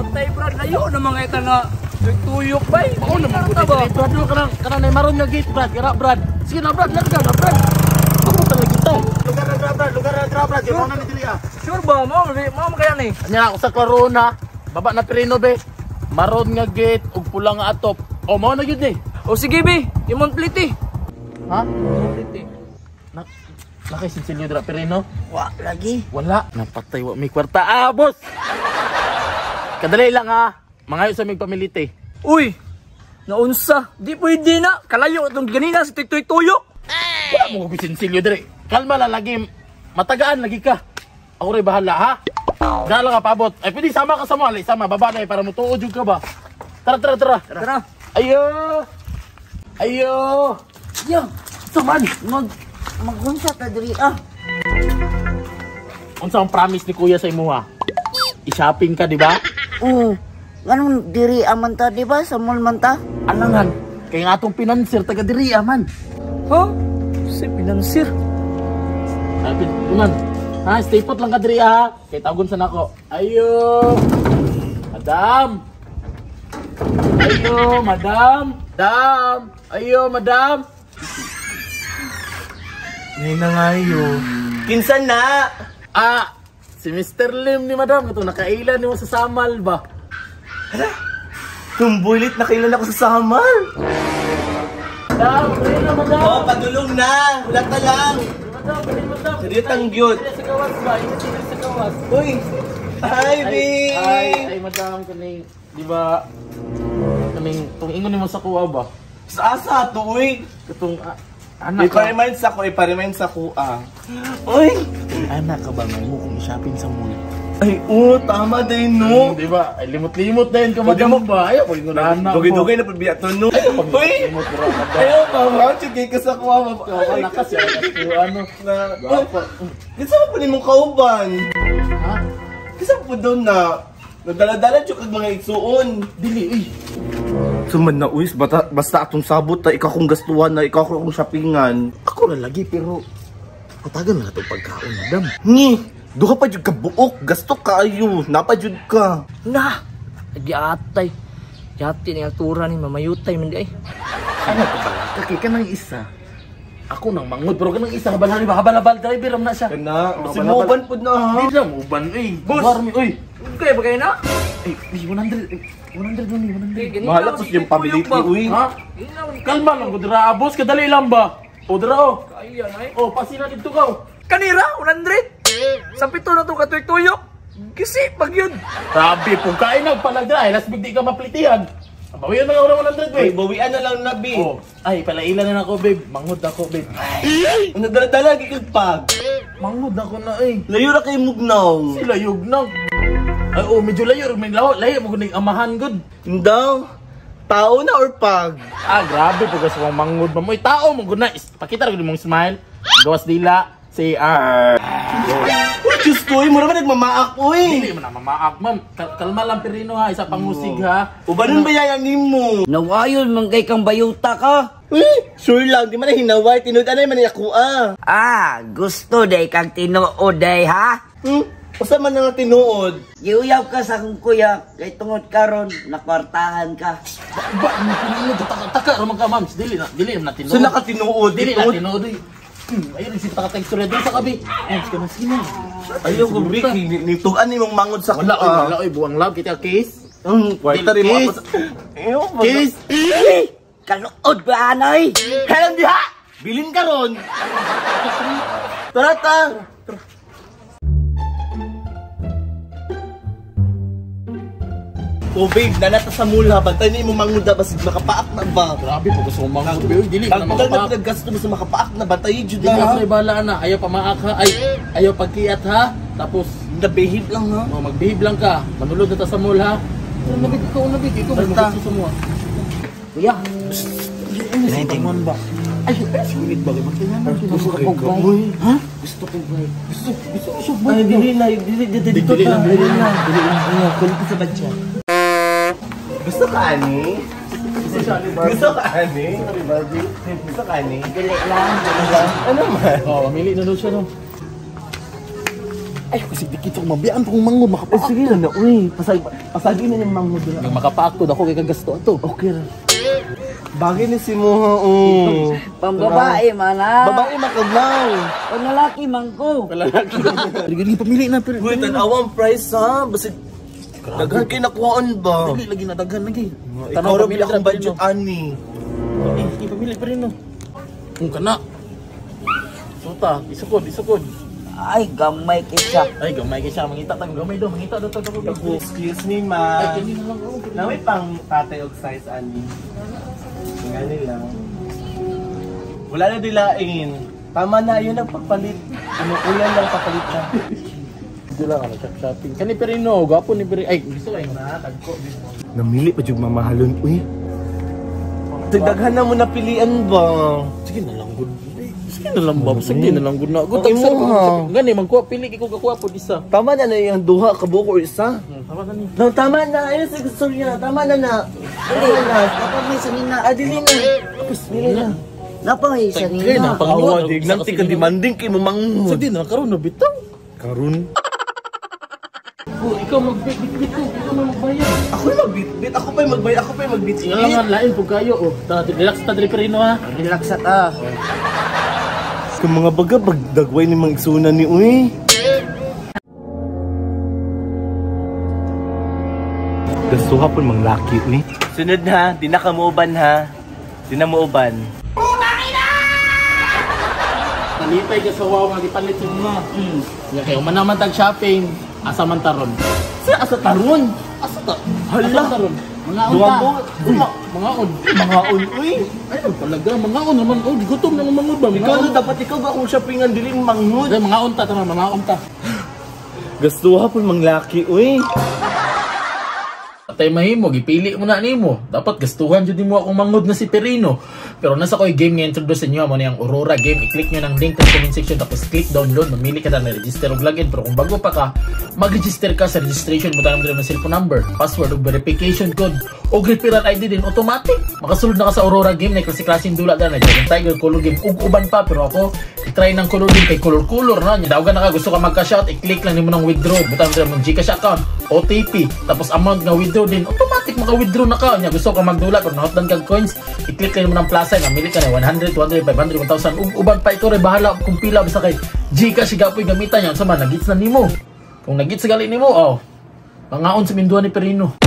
Tay Brad, layo na mga ita nga tuyok bay. Mao naman Karta ba? gud Brad, kanang kanang nay maron nga gate Brad, kana Brad. Sige na Brad, larga na Brad. Ako talaga kita. Lugar na Brad, lugar na Brad, mao na ni diri ah. Sure ba? Mao mao kaya ni. Anya ako sa klarona, baba na Pirino be. Maron nga gate ug pula nga atop. O mao na gyud ni. O sige be, imong pliti. Ha? Imong pliti. Na nakay sinsilyo dira Pirino? Wa lagi. Wala. Napatay wa may kwarta. Ah, boss. Kadali lang ha. Mangayo sa mig pamilite. Uy, naunsa. Di pwede na. Kalayo itong ganina sa tuyok tuyok. Wala mo ko sinsilyo dire. Kalma lang lagi. Matagaan lagi ka. Ako rin bahala ha. Dala ka paabot. Ay pwede sama ka sa mo. Ali, sama baba na eh, para mutuo jud ka ba. Tara tara tara. Tara. Ayo. Ayo. Yo, Saman. Magunsa ta diri ah. Unsa ang promise ni kuya sa imuha? I-shopping ka, di ba? Oo. Ganun diri aman ta di ba sa mall man ta? Alangan. Kay nga atong financier taga diri aman. Ha? Si financier. Ay, man. Ha, stay put lang ka diri ha. Kay tawagon sa nako. Ayo. Madam. Ayo, madam. Madam. Ayo, madam. Ngayon na nga yo. Kinsan na? Ah, si Mr. Lim ni madam. Ito, nakailan ni mo sa Samal ba? Hala, tumbulit na kailan ako sa Samal. Madam, ayun na, madam. Oh, padulong na. Wala ta lang. Madam, ayun, madam. Seryo tangyot. Ay, sa gawas ba? Ay, sa gawas. Uy. Hi, babe. Ay, ay, madam, kaning, di ba, kaning, tung ingon nimo sa kuha ba? Sa asa to, uy. Katong, anak ka. Ipa-remind sa ko, ipa-remind sa ko, ah. Uy. Anak ka ba nga mo kung i-shopping sa mall? Ay, oo, tama din, no? Di ba? Ay, limot-limot na yun ka, madam ba? Ayaw, pag anak mo. Dugay-dugay na pagbiya to, no? Uy! Limot, bro, madam. Ayaw, mama, sige ka sa kuha, mama. Ay, nakas yan, ano. Na, uy, kinsa man po nimong kauban? Ha? Kinsa po doon na? Nadala-dala jud kag mga igsuon. Dili, uy. Suman na, uy, basta atong sabot ta, ikaw kong gastuhan na, ikaw kong shoppingan. Ako na lagi, pero patagan na itong pagkaon, madam. Ni, duha pa jud ka buok, gasto kaayo, napa jud ka. Na, giatay. Yati ni altura ni mamayutay man di ay. Ano ka pala? Kaki ka ng isa. Ako nang mangod, pero ka ng isa, habal-habal, habal-habal, driver na siya. Kana, si Muban pud na ha. Hindi lang, uban, uy. Boss! Warmi, uy. Kaya ba kayo na? Ay, 100, 100 na ni, 100. Bahala po siyang pamiliti, uy. Ha? Kalma lang, kudra, boss, kadali lang ba? O, dra, o. Kaya na eh. O, pasina dito ka, o. Kanira, 100. Sa pito na to katuyok-tuyok. Gisi, pag yun. Grabe, kung kain na pala dra, ay, last big di ka maplitihan. Bawian na lang 100, Uy, babe. bawian na lang na, bi. Oh, ay, palaila na ako, babe. Mangod ako, babe. Ano dala-dala gikag pag. Mangod ako na, eh. Layo ra kay mugnaw. Sila yugnaw. Ay, oh, medyo layo. May layo, layo mo kuning amahan, good. Indaw. Tao na or pag? Ah, grabe po kasi kung mangod ba mo. Uy, tao mo, good na. Pakita rin mong smile. Gawas dila. Say, ah. Uy, Diyos ko, uy, mura ba nagmamaak, uy? Hindi mo na mamaak, ma'am. Kalma lang, Pirino, ha. Isa pangusig, ha. Ubanon ba yaya nimo? Nawayon man kay kang bayuta ka. Uy, sure lang, di man na hinaway, tinud-anay man na ako, ah. Ah, gusto day kang tinuod day ha? Hmm? Usa man na nga tinuod. Giuyaw ka sa akong kuya kay tungod karon nakwartahan ka. Ba, Pirino, taka-taka, ramang ka, ma'am. Dili na, dili na tinuod. So nakatinuod, Dili na tinuod. tinuod, eh. Ayun, si taka-taka doon sa kabi. Ay, sige na, sige na. Ayaw ko, Rick, nituan ni mong mangod sa Wala, oy, wala, oy, buwang love. Kita kiss. Kwarta rin mo Kiss. ako sa... Ayaw, Kiss. Kaluod ba anay? Hello, diha! Bilin ka ron! Tara, ta! Oh, babe, nanata sa mula. Bantay na imong manguda, basig makapaak na ba? Grabe, pag gusto mong mangod, babe. Dili ka na Tagdal na makapaak. pinaggasto mo sa makapaak na, bantay jud Dili na ako ha. na bahala na. Ayaw pamaak ha. Ay, ayaw pagkiat ha. Tapos, Nabehave lang ha. oh, magbehave lang ka. Manulod na ta sa mall ha. Tara, nabig, ikaw nabig. Ikaw may Basta. magusto sa mo. Kuya, Ay, ba? Ay, sulit ba? gusto ko bay. Ha? Gusto ko bay. Gusto, gusto, gusto. Ay, dili na, dili, dili, dito Dili ta. lang, dili lang. Dili lang. Ay, kulit ko sa badya. Gusto ka, ani? Gusto ka, ani? Gusto ka, ani? Dili lang. Ano man? Oh, mamili na daw siya no. Ay, kasi dikit ako mabiyaan pa kong manghod makapaak. Sige lang na, uy. Pasagi na yung manghod na. Nang makapaak to, dako kay kagasto ato. Okay ra. Bagay ni si Moha, oh. Pambabae man ah. Babae makaglaw. Panglalaki man ko. Dili pamili na pero Uy, tanaw ang price ha. Basig, daghan kay nakuhaan ba? dili lagi na daghan lagi. Ikaw ra pila akong budget ani. Eh, pamili pa rin no. Kung kana. Suta, isukod, isukod. Ay, gamay kisa. Ay, gamay kay siya mangita tag gamay do, mangita do tag ako. Excuse me, Ay, ma. kini na lang oh. Naway pang tatay og size ani. Ngani lang. Wala na dilain. Tama na yun ang pagpalit. Umuulan lang papalit na. Dila ka shop shopping. Kani Perino, gwapo ni Perino. Ay, gusto kay na tagko. Namili pa jud mamahalon uy. Daghan na mo napilian ba? Sige na lang gud. Sige na lang ba? Sige na lang gud na. Gud Ang imo, ha? Gani man kuha pili kay ko kakuha pod isa. Tama na na yung duha ka buok or isa. Tama na ni. No, tama na. Ayun sa gusto niya. Tama na na. Tama na. Dapat may sanina. Ah, dili na. Dili na. Napay sanina. Awa, dig nang tika demanding kay mo manghod. Sige na karon na bitaw. Karon. Oh, ikaw magbitbit ko, ikaw may magbayad. Ako yung magbitbit. Ako pa yung magbayad. Ako pa yung magbitbit. Ikaw lang ang lain pug kayo oh. Ta, relax ta diri Perino ha. Relax ta. Kung mga baga, bagdagway ni mga igsunan ni Uy. Gusto hapon mang laki, uy. Sunod ha, di na ka muuban ha. Di na muuban. Nalipay ka sa wow nga gipalit sa mga. Ya kayo man naman tag shopping, asa man taron. Sa asa taron? Asa ta? Hala. Asa taron? Mga Duwa unta. mo. Uy, mga on. Mga on, uy. Ay, talaga mga on naman. Oh, gutom na mga ba? Mga Ikaw on. na dapat ikaw ba kung shoppingan dili manghud. Ay, mga on ta tama, mga on ta. Gusto hapon mang laki, uy. Atay mahimo, gipili mo na nimo. Dapat gastuhan jud nimo akong mangod na si Perino. Pero nasa ko'y game nga introduce sa inyo mo ang Aurora game. I-click nyo ng link sa comment section tapos click download. Mamili ka na register og login. Pero kung bago pa ka, mag-register ka sa registration mo tanong mo cellphone number, password ug verification code o referral ID din automatic. Makasulod na ka sa Aurora game na klase-klaseng dula na Dragon Tiger color game ug uban pa pero ako i-try ng color game kay color-color na. Dawgan na ka gusto ka mag-cash out, i-click lang nimo ng withdraw. Butang mo ng GCash account, OTP, tapos amount nga withdraw din automatic maka-withdraw na ka. Nya gusto ka magdula pero nahotdan kag coins, i-click lang nimo ng plus sign, mamili ka na 100, 200, 500, 1,000 ug uban pa ikaw ray bahala kung pila basta kay GCash gapoy gamitan niya unsa man nagits na nimo. Kung nagits gali nimo, oh. Mangaon sa minduan ni Perino.